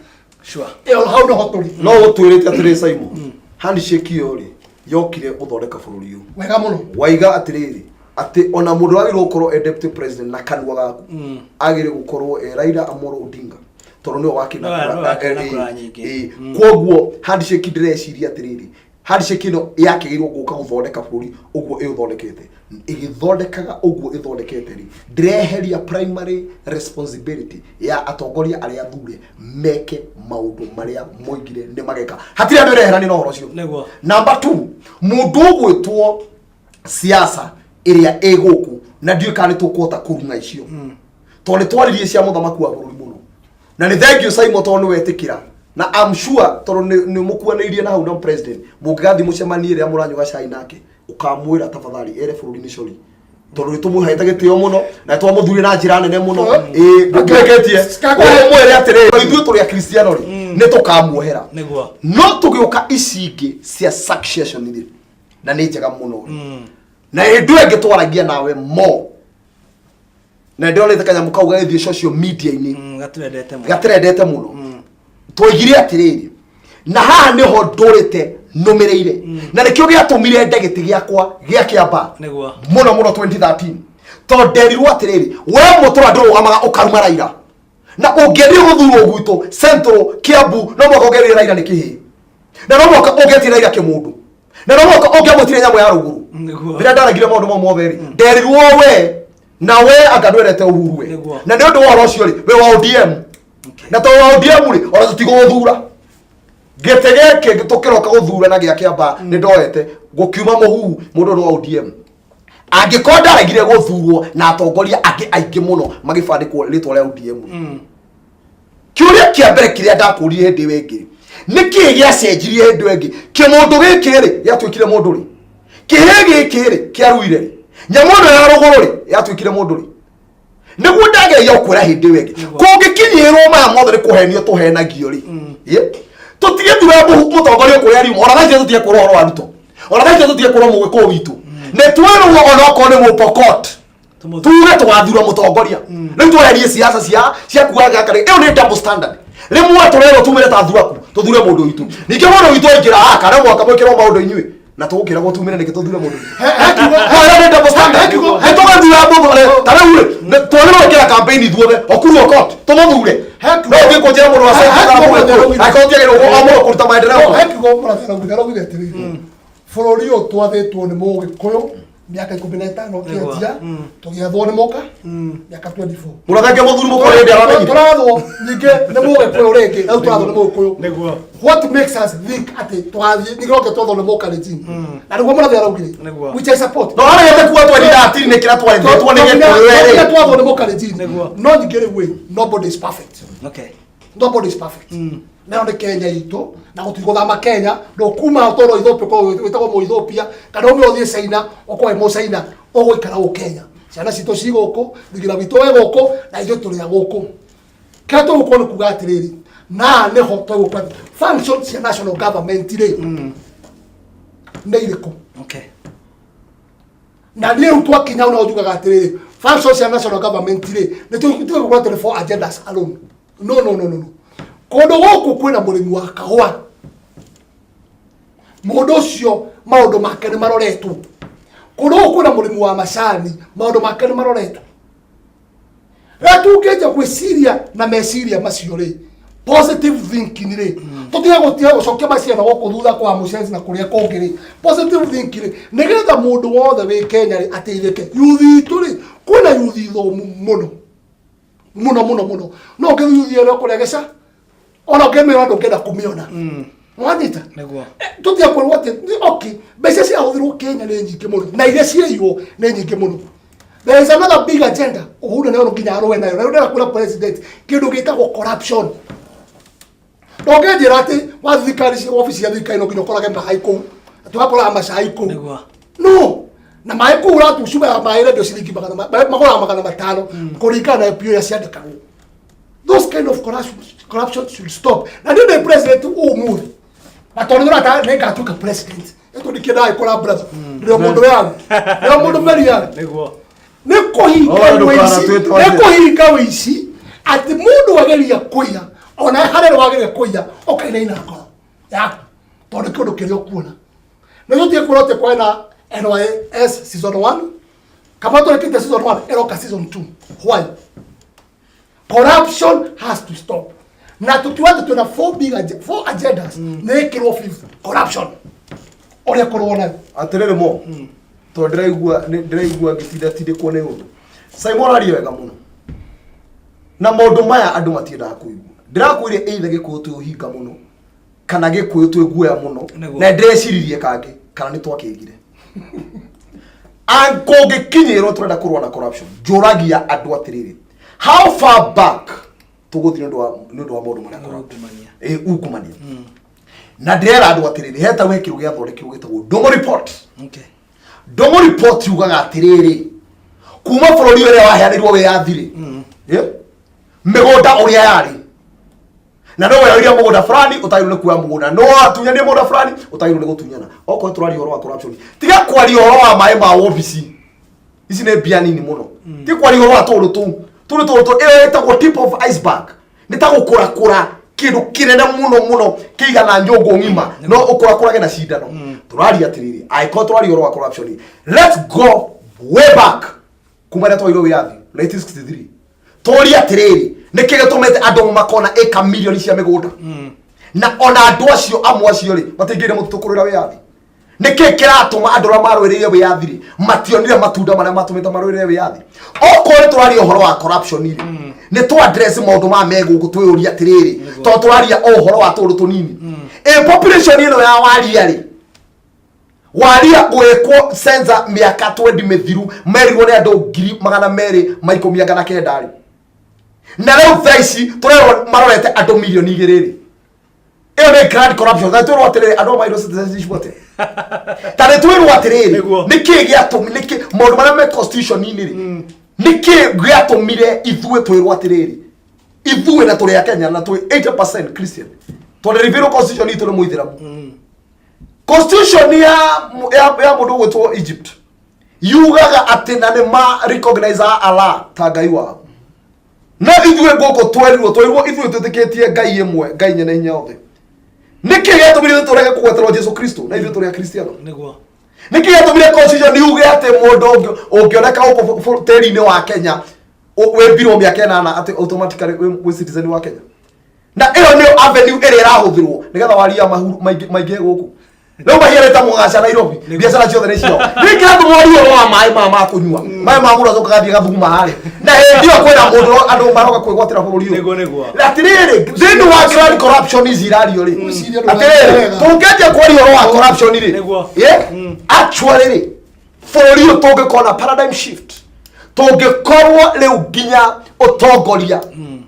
Ĩyo hau noho tũrĩ. No ũtwĩrĩte atĩrĩ Simon, handshake ĩyo rĩ yokire gũthondeka bũrũri ũyũ. Wega mũno. Waiga atĩrĩrĩ atĩ ona mũndũ wagĩrĩirwo gũkorwo e deputy president na kanua gaku agĩrĩirwo gũkorwo e Raila Amolo Odinga tondũ nĩwe wakĩna Nĩwe wakĩna kura nyingĩ. Koguo handshake ndĩreciria atĩrĩrĩ, handshake ĩno yakĩgĩrwo gũka gũthondeka bũrũri ũguo ĩũthondekete, ĩgĩthondekaga ũguo ĩthondekete rĩ, ndĩreheria primary responsibility ya atongoria arĩa athure meke maũndũ marĩa moigire nĩ mageka. Hatirĩ andũ ĩreherania na ũhoro ũcio. Nĩguo. Number two, mũndũ ũgwĩtwo siasa ĩrĩa ĩ gũkũ na ndiũĩ kana nĩ tũkũhota kũrung'a icio, tondũ nĩ twaririe cia mũthamaki wa bũrũri mũno, na nĩ thank you Simon tondũ nĩ wetĩkĩra, na I'm sure tondũ nĩ mũkuanĩirie na hau na president, mũngĩgathiĩ mũcemanie rĩrĩa mũranyua cai nake, ũkamwĩra tafadhali ere bũrũri nĩ sorry tondũ nĩ tũmũhete gĩtĩo mũno na twamũthurie na njĩra nene mũno. Ĩĩ, ngũkĩrĩkĩtie ũmwĩre atĩrĩrĩ, ithuĩ tũrĩ akristiano rĩ, nĩ tũkamuohera. Nĩguo. No tũgĩũka ici ingĩ cia succession rĩ, na nĩ njega mũno rĩ, na hĩndĩ ĩyo ĩngĩ twaragia nawe mo na ndĩronete kanyamũ kau gagĩthiĩ social media-inĩ. Gatirendete mũno. Gatirendete mũno. Twoigire atĩrĩrĩ, na haha nĩho ndũrĩte nũmĩrĩire, na nĩkĩo gĩatũmire nde gĩtĩ gĩakwa gĩa kĩamba Nĩguo. mũno mũno 2013, tondũ nderirwo atĩrĩrĩ, we mũtũra ndũrũgamaga ũkaruma Raila, na ũngĩendire gũthurwo gwitũ Central Kiambu no mũhaka ũngerire Raila nĩ kĩhĩ, na no mũhaka ũngetire Raila kĩmũndũ, na no mũhaka ũngĩamwĩtire nyamũ ya rũgũrũ. Nĩguo. Rĩrĩa ndaragire maũndũ mau mothe rĩ, nderirwo we na we anga ndwendete Uhuru we. Nĩguo. Na nĩ ũndũ wa ũhoro ũcio rĩ, we wa ODM, na tondũ wa ODM rĩ, ona tũtigũgũthura gĩtĩ gĩkĩ tũkĩroka gũthurana gĩa kĩamba nĩ ndoete gũkiuma mũhuhu mũndũ ũyũ nĩ wa ODM. Angĩkorwo ndaregire gũthurwo na atongoria angĩ aingĩ mũno magĩbandĩkwo rĩtwa rĩa ODM, kĩũria kĩa mbere kĩrĩa ndakũririe hĩndĩ ĩyo ĩngĩ, nĩ kĩĩ gĩacenjirie hĩndĩ ĩyo ĩngĩ? Kĩmũndũ gĩkĩ rĩ gĩatuĩkire mũndũ rĩ? Kĩhĩ gĩkĩ rĩ kĩaruire rĩ? Nyamũ ĩno ya rũgũrũ rĩ yatuĩkire mũndũ rĩ? Nĩguo ndageria gũkwĩra hĩndĩ ĩyo ĩngĩ, kũngĩkinyĩrwo maya mothe nĩ kũhenio tũhenagio rĩ. Ĩ, tũtigĩthure mũtongoria kũrĩa riuma, ona thaa ici tũtige kwĩrwo ũhoro wa Ruto, ona thaa ici tũtige kwĩrwo mũgĩkũyũ witũ nĩ twĩrwo onokorwo nĩ mũpokot. Tuge tũgathura mũtongoria rĩu, tweherie siasa cia kuga gaka rĩ, ĩyo nĩ double standard. Rĩmwe tũrerwo tumĩre ta thuraku tũthure mũndũ witũ, ningĩ mũndũ witũ aingĩra haha kana mwaka mwĩkĩrwo maũndũ inyuĩ na tũgũkĩragwo tumĩre nĩkĩ tũthure mũndũ witũ. Ĩyo nĩ double standard. Nĩ tũgathura mũndũ ta rĩu rĩ, twagĩrĩirwo gwĩkĩra campaign ithuothe Okuru Okot tũmũthure, no ũthiĩ kũnjĩra mũndũ wa Central kana mũgĩkũyũ angĩkorwo tiagĩrĩirwo o mũndũ kũruta maendeleo. He kiugo mũrathi araugire atĩrĩrĩ, bũrũri ũyũ twathĩtwo nĩ mũgĩkũyũ mĩaka 15 kĩanjia, tũgĩathwo nĩ mũka mĩaka 24. Mũrathenge mũthuri mũkũrũ hĩndĩ aramenyire. Tũrathwo ningĩ nĩ mũgĩkũyũ rĩngĩ, rĩu tũrathwo nĩ mũgĩkũyũ. Nĩguo. What makes us think atĩ tũgathiĩ ningĩ twathwo nĩ mũkalenjin? Na nĩguo mũrathi araugire, Nĩguo. which I support. No arĩgete kuga 2013 nĩ kĩrĩa twarĩtwo nĩ gĩkũyũ Nginya erĩ. twathwo nĩ mũkalenjin. Nĩguo. No ningĩ rĩu ĩ, nobody is perfect. Nobody is perfect. Nayo nĩ Kenya itũ na gũtigũthama Kenya, ndũkuma ũtũrwo Ethiopia ũkorwo wĩtagwo mũ Ethiopia, kana ume ũthiĩ China ũkorwo wĩ mũ China, ũgũikara gũkũ Kenya. Ciana citũ ci gũkũ, thingira witũ wĩ gũkũ, na ithuĩ tũrĩ a gũkũ. Kĩrĩa tũgũkorwo nĩ kuga atĩrĩrĩ, na nĩho tũgũkorwo function cia national government rĩ nĩ irĩkũ? Na niĩ rĩu twakinya hau no njugaga atĩrĩrĩ, function cia national government rĩ, nĩ tũgũkorwo tũrĩ for agendas alone? No, no, no, no, no. Kũndũ gũkũ kwĩna mũrĩmi wa kahũa, mũndũ ũcio maũndũ make nĩ maroretwo. Kũndũ gũkũ kwĩna mũrĩmi wa macani, maũndũ make nĩ marorete. Rĩrĩa tũngĩanjia gwĩciria na meciria macio rĩ, positive thinking rĩ, tũtige gũtiga gũcokia maciaro gũkũ thutha kwa mũcenzi na kũrĩa kũngĩ rĩ, positive thinking rĩ, nĩgetha mũndũ wothe wĩ Kenya rĩ ateithĩke. Yuthi itũ rĩ, kwĩna yuthi thomu mũno mũno mũno mũno, no ũngĩthiĩ yuthi ĩrĩa kũrĩa gĩca ona ũngĩmĩona ndũngĩenda kũmĩona. Wanyita? Nĩguo. Tũtige kwĩrwo atĩ okay, mbeca ciahũthĩrwo Kenya nĩ nyingĩ mũno na iria ciaiywo nĩ nyingĩ mũno. There is another big agenda Uhuru nĩ nginya arũe nayo, na rĩu ndĩrenda kwĩra president kĩndũ gĩtagwo corruption. Ndũngĩnjĩra atĩ wa thirikari cia wabici ya thirikari no nginya ũkorage maĩ kũu, atĩ ũgakoraga macai kũu. Nĩguo. No na maĩ kũu ũratu cuba ya maĩ ĩrendio ciringi magũraga 500 kũringana na IPO iria ciandĩkagwo. Those kind of corruption should stop. Na niĩ ndĩ president ũmũthĩ, na tondũ ndĩrona nĩ ngatuĩka president, ĩtũ ndikĩendaga gĩkora brother, ndĩrĩ o mũndũ yangu, ndĩrĩ o mũndũ meri yangu. Nĩguo. Nĩ kũhinga Oh, wĩici, ndũkanatwĩte nĩ waziri. kũhinga wĩici atĩ mũndũ ageria kũiya, ona harĩa wageria kũiya ũkainaina ngoro yaku tondũ kĩũndũ kĩrĩa ũkuona. Nĩ tũtige kuona atĩ kwena NYS season 1, kama tũrekĩte season 1 ĩroka season 2. Why? Corruption has to stop. Na tũkiuga atĩ twĩna four agendas, nĩ ĩkĩrwo fifth, corruption ũrĩa kũrũo nayo. Atĩrĩrĩ mo, tondũ ndĩraigua ngĩtinda tindĩkwo nĩ ũndũ Simon aria wega mũno, na maũndũ maya andũ matiendaga kũigua. Ndĩrakwĩire either Gĩkũyũ twĩ ũhinga mũno kana Gĩkũyũ twĩ guoya mũno. Nĩguo. Na ndĩreciririe kangĩ kana nĩ twakĩgire kũngĩkinyĩrwo tũrenda kũrũa na corruption. Njũragia andũ atĩrĩrĩ, how far back tũgũthiĩ nĩ ũndũ wa maũndũ marĩa corrupt? Ungumania. Ĩ, ungumania. Na ndĩrera andũ atĩrĩrĩ, he tau he kĩndũ gĩathondekirwo gĩtagwo Ndũng'ũ report. Ndũng'ũ report yugaga atĩrĩrĩ, kuma bũrũri ũrĩa waheanĩirwo wĩyathi rĩ, mĩgũnda ũrĩa yarĩ na no weyoire mũgũnda fulani, ũtagĩrĩirwo nĩ kuoya mũgũnda, no watunyania mũgũnda fulani, ũtagĩrĩirwo nĩ gũtunyana. Okorwo tũraria ũhoro wa corruption, tiga kwaria ũhoro wa maĩ ma wobici, ici nĩ mbia nini mũno. Ti kwaria ũhoro wa tũũndũ tũu, tũu nĩ tũũndũ tũ ĩyo ĩtagwo tip of iceberg, nĩ ta gũkũrakũra kĩndũ kĩnene mũno mũno kĩigana nyũngũ ng'ima, no ũkũrakũrage na cindano. Tũraria atĩrĩrĩ, angĩkorwo tũraria ũhoro wa corruption, let's go way back kuma rĩrĩa twairwo wĩyathi 1963. Tũrie atĩrĩrĩ, nĩkĩ gĩtũmĩte andũ makona ĩka milioni cia mĩgũnda, na ona andũ acio amwe acio rĩ matingĩire mũtitũ kũrũĩra wĩyathi? Nĩkĩ kĩratũma andũ arĩa marũĩrĩire wĩyathi rĩ mationire matunda marĩa matũmĩte marũĩrĩre wĩyathi? Okorwo nĩ tũraria ũhoro wa corruption rĩ, nĩ tũ address maũndũ maya me gũkũ. Twĩyũrie atĩrĩrĩ, tondũ tũraria o ũhoro wa tũũndũ tũnini, ĩ population ĩno ya waria rĩ, waria gwĩkwo sensa mĩaka 20 mĩthiru merirwo nĩ andũ 219,000 rĩ, na rĩu thaa ici tũrerwo marorete andũ 2 mirioni rĩ, ĩyo nĩ grand corruption. Na twĩrwo atĩrĩrĩ, andũ aya mairwo citizenship atĩa? Ta nĩ twĩrwo atĩrĩrĩ, nĩkĩ gĩatũmi, nĩkĩ maũndũ marĩa me constitution-inĩ rĩ, nĩkĩ gĩatũmire ithuĩ twĩrwo atĩrĩrĩ, ithuĩ na tũrĩ a Kenya na twĩ 80% Christian, tondũ reveal constitution itũ nĩ mũithĩramu? Constitution ya mũndũ ũgwĩtwo Egypt yugaga atĩ na nĩ ma recognize Allah ta Ngai wao, no ithuĩ gũkũ twerirwo ithuĩ twĩtĩkĩtie Ngai ĩmwe, Ngai nyene hinya othe. Nĩkĩ gĩatũmire tũrege kũgweterwo Jesu Kristo na ithuĩ tũrĩ akristiano? Nĩguo. Nĩkĩ gĩatũmire constitution yuge atĩ mũndũ ũngĩoneka gũkũ tĩri-inĩ wa Kenya wĩmbirwo mĩaka 8 atĩ automatically wĩ citizen wa Kenya? Na ĩyo nĩyo avenue ĩrĩa ĩrahũthĩrwo nĩgetha waria maingĩhe gũkũ. Rĩu mahiarĩte mũgaca Nairobi, biacara ciothe nĩ ciao. Nĩ kĩratũ mwaria ũhoro wa maĩ maya ma kũnyua, maĩ ma mũndũ acokaga athiĩ gathuguma harĩa, na hĩndĩ ĩyo kwĩna mũndũ andũ maroka kwĩgwatĩra bũrũri ũyũ. Nĩguo. Atĩrĩrĩ, thĩinĩ wa grand corruption ici irario rĩ, Ngwĩciria ndũraria atĩrĩrĩ, wega. tũngĩanjia kwaria ũhoro wa corruption rĩ, Nĩguo. yeah? Actually rĩ, bũrũri ũyũ tũngĩkorwo na paradigm shift, tũngĩkorwo rĩu nginya ũtongoria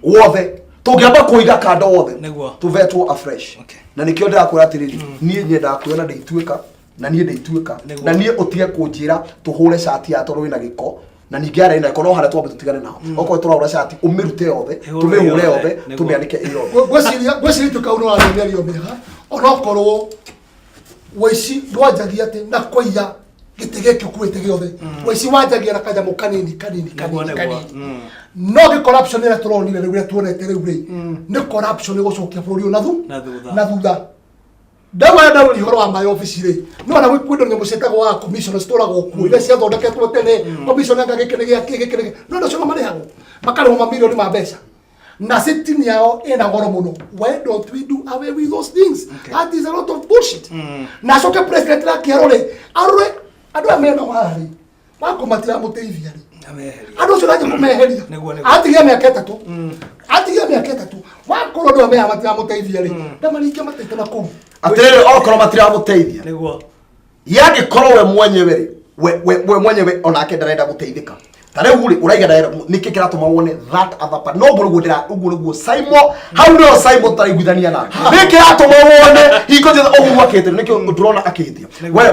wothe tũngĩamba kũiga kando wothe, Nĩguo. tũvetwo afresh. Na nĩkĩo ndĩrakwĩra atĩrĩrĩ, niĩ nyendaga kuona ndĩituĩka na niĩ ndĩituĩka. Nĩguo. Na niĩ ũtige kũnjĩra tũhũre cati ya tondũ wĩna gĩko, na ningĩ arĩa ina gĩko no harĩa twambe tũtigane nao. Okorwo tũrahũra cati, ũmĩrute yothe, Ĩhũrwo tũmĩhũre yothe, yothe, nĩguo. tũmĩanĩke ĩ yothe. Ngwĩciria tuka uno waria mĩario mĩega, onokorwo wĩici ndwanjagia atĩ na kũiya gĩtĩ gĩkĩ ũkuĩte gĩothe. Wĩici wanjagia na kanyamũ kanini kanini Nĩguo, kanini nĩguo. kanini. No gĩ corruption ĩrĩa tũronire rĩu, ĩrĩa tuonete rĩu rĩ, nĩ corruption ĩgũcokia bũrũri ũyũ na Na thutha. Na thutha. Ndawa ndaũria ũhoro wa maĩ obici rĩ, no na gwĩ nyamũ ciĩtagwo wa commission citũragwo kuo iria ciathondeketwo tene, commission anga gĩkĩ nĩ gĩakĩ, gĩkĩ nĩ gĩakĩ. No andũ acio no marĩhagwo, makarĩhwo mamirioni ma mbeca na sitting yao ĩna goro mũno. Why don't we do away with those things? That is a lot of bullshit. Na acoke president nake arore arore andũ aya mena wara rĩ, wako matiramũteithia rĩ, Ameheria. andũ acio nathiĩ kũmeheria. Nĩguo. Atigia mĩaka 3, atigia mĩaka 3, wakorwo andũ aya meha matiramũteithia rĩ, ndamaringia matete na kũu. Atĩrĩrĩ, okorwo matiramũteithia, yangĩkorwo we mwenyewe rĩ, we mwenyewe onake ndarenda gũteithĩka, ta rĩu rĩ, ũraiga ndarenda, nĩkĩ kĩratũma wone that other part? No ũguo nĩguo ndĩra, ũguo nĩguo Simon hau nĩho Simon tũtaraiguithania nake. Nĩkĩ kĩratũma wone hingo ciothe Ũhuru akĩhĩtia? Nĩkĩo ndũrona akĩhĩtia? We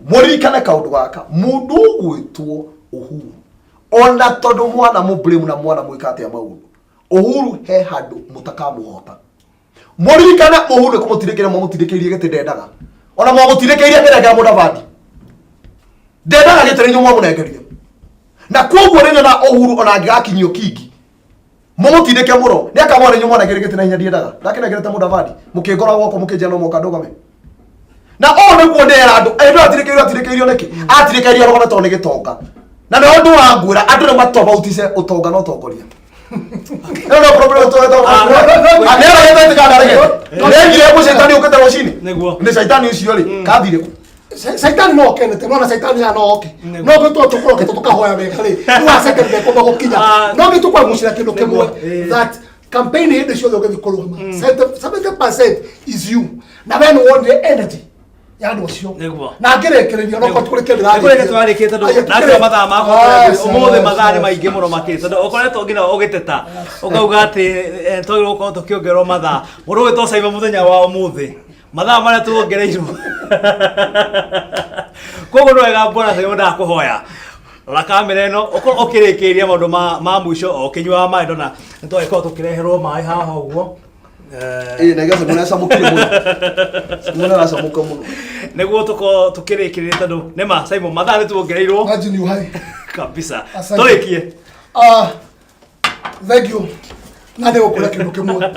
mũririkane kaũndũ gaka, mũndũ ũgwĩtwo Uhuru, ona tondũ mwana mũblame na mwana mwĩka atĩa maũndũ, Uhuru he handũ mũtakamũhota. Mũririkane Uhuru nĩ kũmũtindĩkĩria mwamũtindĩkĩirie gĩtĩ ndendaga, ona mwamũtindĩkĩirie kĩrengera Mũdavadi ndendaga gĩtĩ nĩ inyuĩ mwamũnengerire, na koguo nĩ nyona Uhuru ona angĩgakinyio kingi mũmũtindĩke mũno, nĩ akamona inyuĩ mwanengeire gĩtĩ na hinya, ndiendaga, ndakĩnengerete Mũdavadi, mũkĩngora gwakwa, mũkĩnjĩra no mũka ndũgame, na ũũ nĩguo ndera andũ ĩndũ atirĩkĩirio atirĩkĩirio nĩkĩ atirĩkĩirio arũgame tondũ nĩ gĩtonga, na nĩho ndũrangwĩra andũ nĩ matobautice ũtonga na ũtongoria. Ĩno no problem tũretwo nĩaragete kana ndaregete nĩaigire kũ caitani ũkĩte rũcinĩ. Nĩ caitani ũcio rĩ kathire kũ? Caitani no oke nĩte nona caitani haha no oke, no gĩtwo tũkũrokete tũkahoya wega rĩ, rĩu aceke ndekũmba gũkinya. No gĩtũkwagucĩra kĩndũ kĩmwe, that campaign hĩndĩ ciothe ũgĩthiĩ kũrũgama, 70% is you, na we nĩ wonire energy ya andũ acio. Na ngĩrĩkĩrĩria no korwo kũrĩ kĩndũ. Nĩkũrĩ twarĩkĩte tondũ nake mathaa makwa ũmũthĩ mathaa nĩ maingĩ mũno makĩria, tondũ ũkoretwo nginya ũgĩteta ũkauga atĩ twagĩrĩirwo gũkorwo tũkĩongererwo mathaa. Mũndũ ũgwĩtwo Simon, mũthenya wa ũmũthĩ mathaa marĩa tuongereirwo, koguo nĩ wega bwana Simon, ndakũhoya rora kamera ĩno ũkorwo ũkĩrĩkĩrĩria maũndũ ma mũico o ũkĩnyuaga maĩ, ndona nĩ twagĩkorwo tũkĩreherwo maĩ haha ũguo. Ĩ na gĩaca mũno acamũkire mũno, mũno aracamũka mũno. Nĩguo tũkorwo tũkĩrĩkĩrĩria, tondũ nĩma Simon mathaa nĩ tuongereirwo. Imagine uhai. Kabisa. Asante. Tũrĩkie. Ah, thank you. Na nĩ gũkwĩra kĩndũ kĩmwe,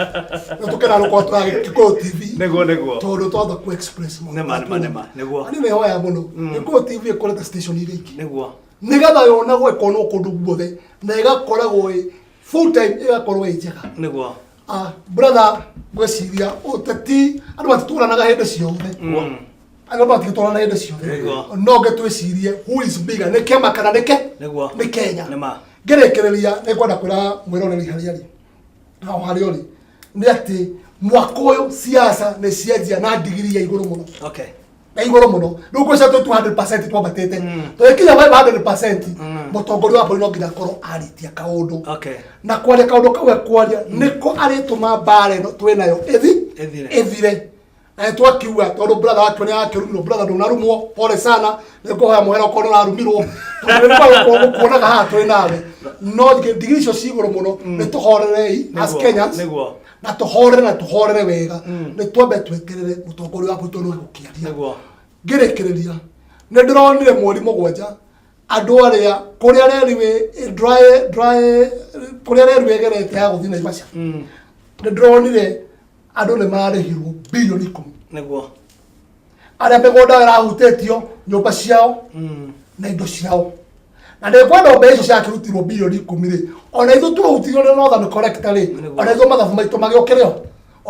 nĩ tũkena gũkorwo tũragĩ Gĩkũyũ TV, Nĩguo. tondũ twatha ku express maũndũ. Nĩma, nĩguo. Na nĩ hoya mũno Gĩkũyũ TV ĩkorete station iria ingĩ, nĩgetha yonagwo ĩkonwo kũndũ guothe na ĩgakoragwo ĩ full time, ĩgakorwo ĩ njega. Ah, brother, ngwĩciria ũteti andũ matitũranaga hĩndĩ ciothe, andũ matigĩtũrana hĩndĩ ciothe. No ngĩtwĩcirie who is bigger, nĩ kĩama kana nĩ ke nĩ Kenya. Ngĩrĩkĩrĩria nĩ ngwenda kwĩra mwĩroreri harĩa arĩ na o harĩa ũrĩ nĩ atĩ mwaka ũyũ siasa nĩ cianjia na ndigiri ya igũrũ mũno, na igũrũ mũno. Rĩu kwĩcia twĩ 200% twambatĩte, tũgĩkinya 500%, mũtongoria wa bũrũri no nginya akorwo arĩtie kaũndũ, na kwaria kaũndũ kau ekwaria nĩko arĩtũma mbara ĩno twĩ nayo ĩthi Ĩthire. Ĩthire. Na nĩ twakiuga tondũ brother wake nĩ akĩrumirwo. Brother, ndũnarumwo, pole sana, nĩ ngũhoya mũhera okorwo nĩ ũrarumirwo, tondũ nĩ gũkuonaga haha twĩ nawe, no ndigiri icio ci igũrũ mũno. Nĩ tũhorerei as Kenyans, na tũhorere, na tũhorere wega, nĩ twambe tweterere mũtongoria wa bũrũri tondũ nĩwe gũkĩaria. Ngĩrĩkĩrĩria, nĩ ndĩronire mweri 7 andũ arĩa kũrĩa reri wĩ dry dry kũrĩa reri wĩgerete ya gũthiĩ Naivasha, nĩ ndĩronire andũ nĩ marĩhirwo bilioni 10. Arĩa mĩgũnda ĩrahutĩtio, nyũmba ciao na indo ciao, na nĩ ngwenda mbeca icio ciakĩrutirwo bilioni 10 rĩ, ona ithuĩ twahutirio nĩ Northern Collector rĩ, ona ithuĩ mathabu maitũ magĩũkĩre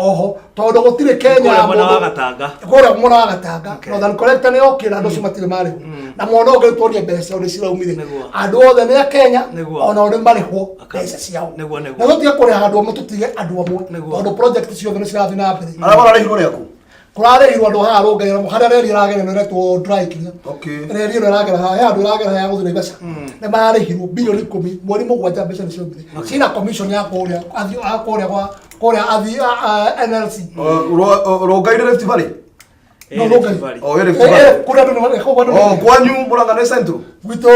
oho, tondũ gũtirĩ Kenya Kũrĩa mwena wa mũndũ- Gatanga. Kũrĩa mwena wa Gatanga. Northern Collector nĩ yokĩra, andũ acio matirĩ marĩhwo, na mwena ũngĩ tuonie mbeca ciao nĩ ciraumire. Andũ othe nĩ a Kenya, ona nĩ marĩhwo mbeca ciao, Nĩguo. na tũtige kũrĩha andũ amwe tũtige andũ amwe, tondũ project ciothe nĩ cirathiĩ na mbere. Arĩa mararĩhirwo nĩ aku? Kũrarĩhirwo andũ haha rũngaira harĩa reri ĩragera ĩno ĩretwo dry kĩrĩa, reri ĩno ĩragera haha, he handũ ĩragera ya gũthiĩ Naivasha, nĩ mararĩhirwo bilioni 10 mweri 7, mbeca nĩ ciaumire cina commission ya kũrĩa a kũrĩa gwa kũrĩa athi NLC. Rũngai-inĩ Rift Valley? No, Ĩ, Rũngai. Rift Valley. Oh, ĩ Rift Eh, Valley. kũrĩa andũ nĩ kũu andũ Oh, kwanyu Murang'a nĩ Central? Gwitũ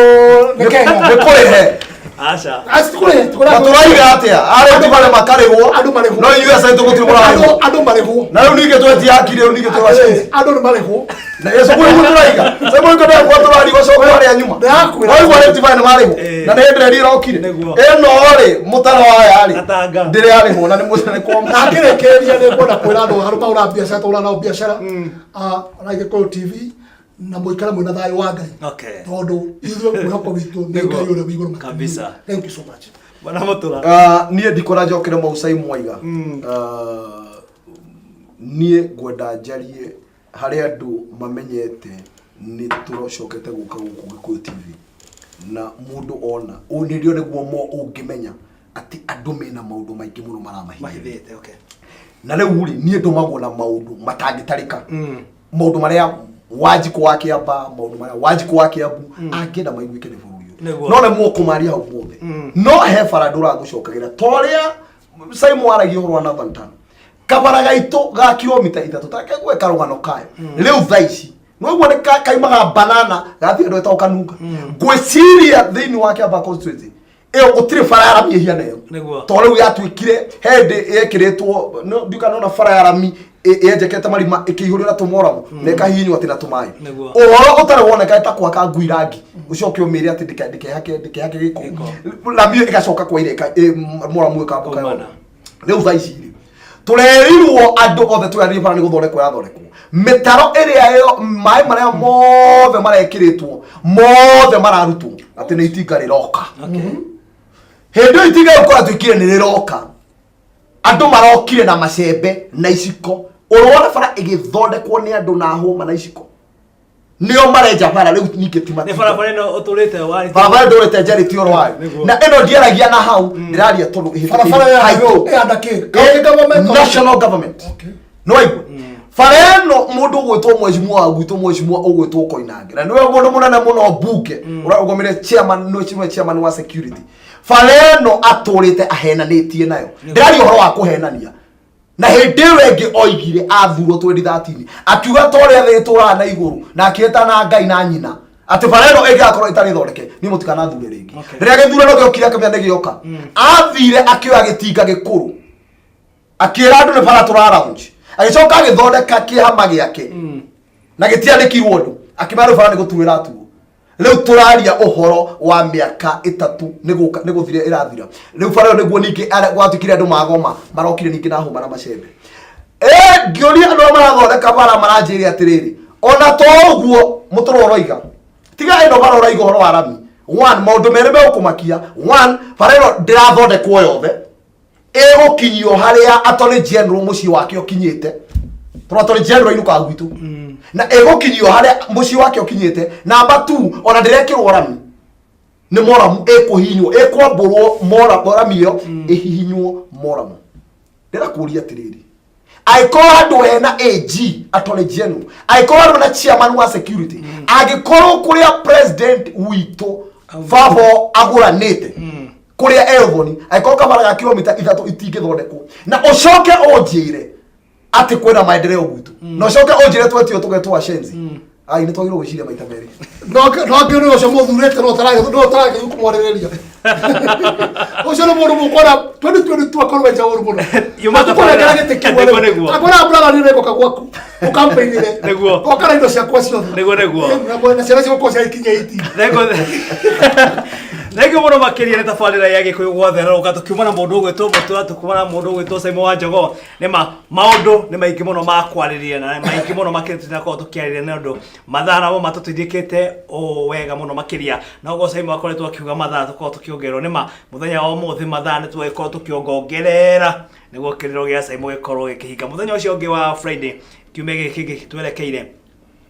nĩ Kenya. Nĩ kũrĩhe. Aca. Aci kũrĩhe Na tũraiga atĩa? A Rift Valley makarĩhwo. Andũ marĩhwo. No inyuĩ a Central mũtirĩ mũrarĩhwo. Andũ marĩhwo. Na rĩu ningĩ twetia haki, rĩu ningĩ Atĩrĩrĩ, tũracenjia. andũ nĩ marĩhwo. Na Yesu kuri gutũraiga Simon ko ndakwa tũrarigwo coka harĩa nyuma. Ndakwĩra. Waigua Rift Valley nĩ marĩhwo. Eh. Na nĩ hĩndĩ ĩrĩa irokire. Nĩguo. Ĩno rĩ mũtaro waya rĩ. Gatanga. Ndĩrĩ yarĩhwo na nĩ mũtaro kwa. Na ngĩrĩkĩrĩria nĩ ngwenda kwĩra andũ arĩa mahũra biacara tũhũra nao biacara na Gĩkũyũ TV na mũikare mwĩna thayũ wa Ngai. Okay. Tondũ ithuĩ mwĩhoko witũ nĩ Nĩguo. Ngai ũrĩa wĩ igũrũ makĩria. Kabisa. Thank you so much. Bwana Mũtũra. Ah, niĩ ndikora njokere mau Simon waiga. Ah, niĩ ngwenda njarie harĩ andũ mamenyete nĩ tũracokete gũka gũkũ Gĩkũyũ TV na mũndũ ona ũũ nĩrĩo nĩguo mo ũngĩmenya atĩ andũ mena maũndũ maingĩ mũno maramahithĩte. Mahithĩte, okay. Na rĩu rĩ niĩ ndũmagwo na maũndũ matangĩtarĩka, maũndũ marĩa Wanjikũ wa Kĩamba, maũndũ marĩa Wanjikũ wa Kĩambu angĩenda maiguĩke nĩ bũrũri ũyũ. Nĩguo. No nĩ mũkũmaria hau mothe no he bara ndũragũcokagĩra ta ũrĩa Simon waragia ũhoro wa Nathan Tano kabara gaitũ ga kilomita 3 take gwe karũgano kayo rĩu thaa ici noguo nĩ kaimaga banana gathiĩ andũ etagwo kanunga. Ngwĩciria thĩinĩ wa Kĩamba constituency ĩyo gũtirĩ bara ya rami ĩhiana ĩyo. Nĩguo. To rĩu yatuĩkire hĩndĩ yekĩrĩtwo no ndiũka nona bara ya rami yenjekete marima ĩkĩihũrio na tũmoramu na ĩkahihinywo atĩ na tũmaĩ. Nĩguo. Ũhoro ũtarĩ woneka ta kwaka ngui rangi ũcoke ũmĩre atĩ ndĩkehake ndĩkehake gĩko rami ĩyo ĩgacoka kwaire moramu ĩkambũka Kumana. yothe. Rĩu thaa ici rĩ tũrerirwo andũ othe tũrathiĩ bara nĩ gũthondekwo ĩrathondekwo mĩtaro ĩrĩa ĩyo maĩ marĩa mothe marekĩrĩtwo mothe mararutwo atĩ nĩ itinga rĩroka. Okay. Hĩndĩ ĩyo itinga rĩu kũratuĩkire nĩ rĩroka andũ marokire na macembe na iciko ũrona bara ĩgĩthondekwo nĩ andũ na hũma na iciko nĩo marenja bara rĩu ningĩ ti Nĩ matinga. barabara ĩno ũtũrĩte wa Barabara ndũrĩte njarĩtie ũhoro wayo. Nĩguo. Na ĩno ndiaragia na hau ndĩraria tondũ ĩhĩtũkĩire Barabara ya haitũ. ya ndakĩ? County government or- National government. Okay. Nĩ waigua bara ĩno mũndũ ũgwĩtwo mheshimiwa wa gwitũ mheshimiwa ũgwĩtwo Koinange na nĩwe mũndũ mũnene mũno mbunge ũrarũgamĩrĩire chairman nĩwe chairman wa security. Bara ĩno atũrĩte ahenanĩtie nayo ndĩraria ũhoro wa kũhenania na hĩndĩ ĩyo ĩngĩ oigire athurwo 2013 akiuga ta ũrĩa thĩ ĩtũraga na igũrũ na akĩĩta na Ngai na nyina atĩ bara ĩno ĩngĩgakorwo ĩtarĩ thondeke niĩ mũtikanathure rĩngĩ. Okay. Rĩrĩa gĩthurano gĩokire akĩmenya nĩ gĩoka athire akĩoya gĩtinga gĩkũrũ akĩra andũ nĩ bara tũra lounge agĩcoka agĩthondeka kĩhama gĩake na gĩtiandĩkirwo ũndũ akĩmera rĩu bara nĩ gũtuo ĩratuo. Rĩu tũraria ũhoro wa mĩaka 3 nĩ gũka nĩ gũthira ĩrathira rĩu bara ĩyo nĩguo ningĩ gwatuĩkire andũ magoma marokire ningĩ na hũma na macembe. Ngĩũria andũ arĩa marathondeka bara maranjĩre atĩrĩrĩ ona to ũguo mũtũrũ ũroiga tiga ĩno bara ũraiga ũhoro wa rami one maũndũ merĩ megũkũmakia one bara ĩno ndĩrathondekwo yothe ĩgũkinyio harĩa Attorney General mũciĩ wake ũkinyĩte tondũ Attorney General ainũkaga gwitũ na ĩgũkinyio harĩa mũciĩ wake ũkinyĩte. Namba 2 ona ndĩrekĩrwo rami nĩ moramu ĩkũhihinywo ĩkwambũrwo rami ĩyo ĩhihinywo moramu. Ndĩrakũria atĩrĩrĩ angĩkorwo handũ hena AG Attorney General angĩkorwo handũ hena chairman wa security angĩkorwo kũrĩa president witũ baba agũranĩte kũrĩa Elthoni angĩkorwo kabara ga kilomita 3 itingĩthondekwo na ũcoke ũnjĩre atĩ kwĩna maendeleo gwitũ na ũcoke ũnjĩre twetio tũgetwo ashenzi ai nĩ twagĩrĩirwo gwĩciria maita merĩ. No no ngĩ ũcio mũthurĩte no taragĩ no taragĩ kũmwarĩrĩria ũcio nĩ mũndũ mũkora 2022 akorwo enja ũru mũno. Yuma Atũkũnengera gĩtĩ kĩu Nĩguo, nĩguo. Akora brother nĩ nĩngũka gwaku ũkampĩinĩre. Nĩguo. Oka na indo ciakwa ciothe. Nĩguo, nĩguo. Na ciana cigũkorwo ciakinya 18. Thengiũ mũno makĩria nĩ tabarĩra ya Gĩkũyũ gwathererũka tũkiuma na mũndũ ũgwĩtwo Mũtura tũkiuma na mũndũ ũgwĩtwo Simon wa Njogoo. Nĩ ma maũndũ nĩ maingĩ mũno ma kwarĩrĩria na maingĩ mũno makĩria tũtinakorwo tũkĩarĩrĩria nĩ ũndũ mathaa namo matũtindĩkĩte ũũ wega mũno makĩria na ũguo Simon akoretwo akiuga mathaa tũkorwo tũkĩongererwo. Nĩ ma mũthenya wa ũmũthĩ mathaa nĩ tũgĩkorwo tũkĩongongerera nĩguo kĩrĩro gĩa Simon gĩkorwo gĩkĩhinga mũthenya ũcio ũngĩ wa Friday kiumia gĩkĩ kĩngĩ twerekeire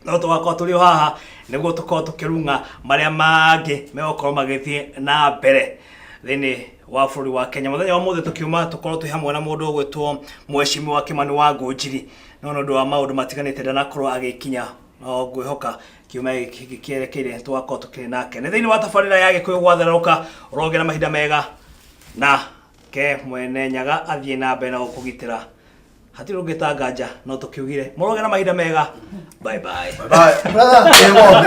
no tũgakorwo tũrĩ o haha nĩguo tũkorwo tũkĩrung'a marĩa mangĩ megũkorwo magĩthiĩ na mbere thĩinĩ wa bũrũri wa Kenya. Mũthenya wa ũmũthĩ tũkiuma tũkorwo twĩ hamwe na mũndũ ũgwĩtwo Mheshimiwa Kimani wa Ngũnjiri no nĩ ũndũ wa maũndũ matiganĩte ndanakorwo agĩkinya no ngwĩhoka kiumia gĩkĩ kĩerekeire tũgakorwo tũkĩrĩ nake. Nĩ thĩinĩ wa tabarĩra ya Gĩkũyũ gwathererũka ũrogĩa na mahinda mega na ke mwene Nyaga athiĩ na mbere na gũkũgitĩra hatirĩ ũngĩ ta nganja no tũkiugire mũrogĩa na mahinda mega. Bye bye. Bye. Brother. Ĩwɔ.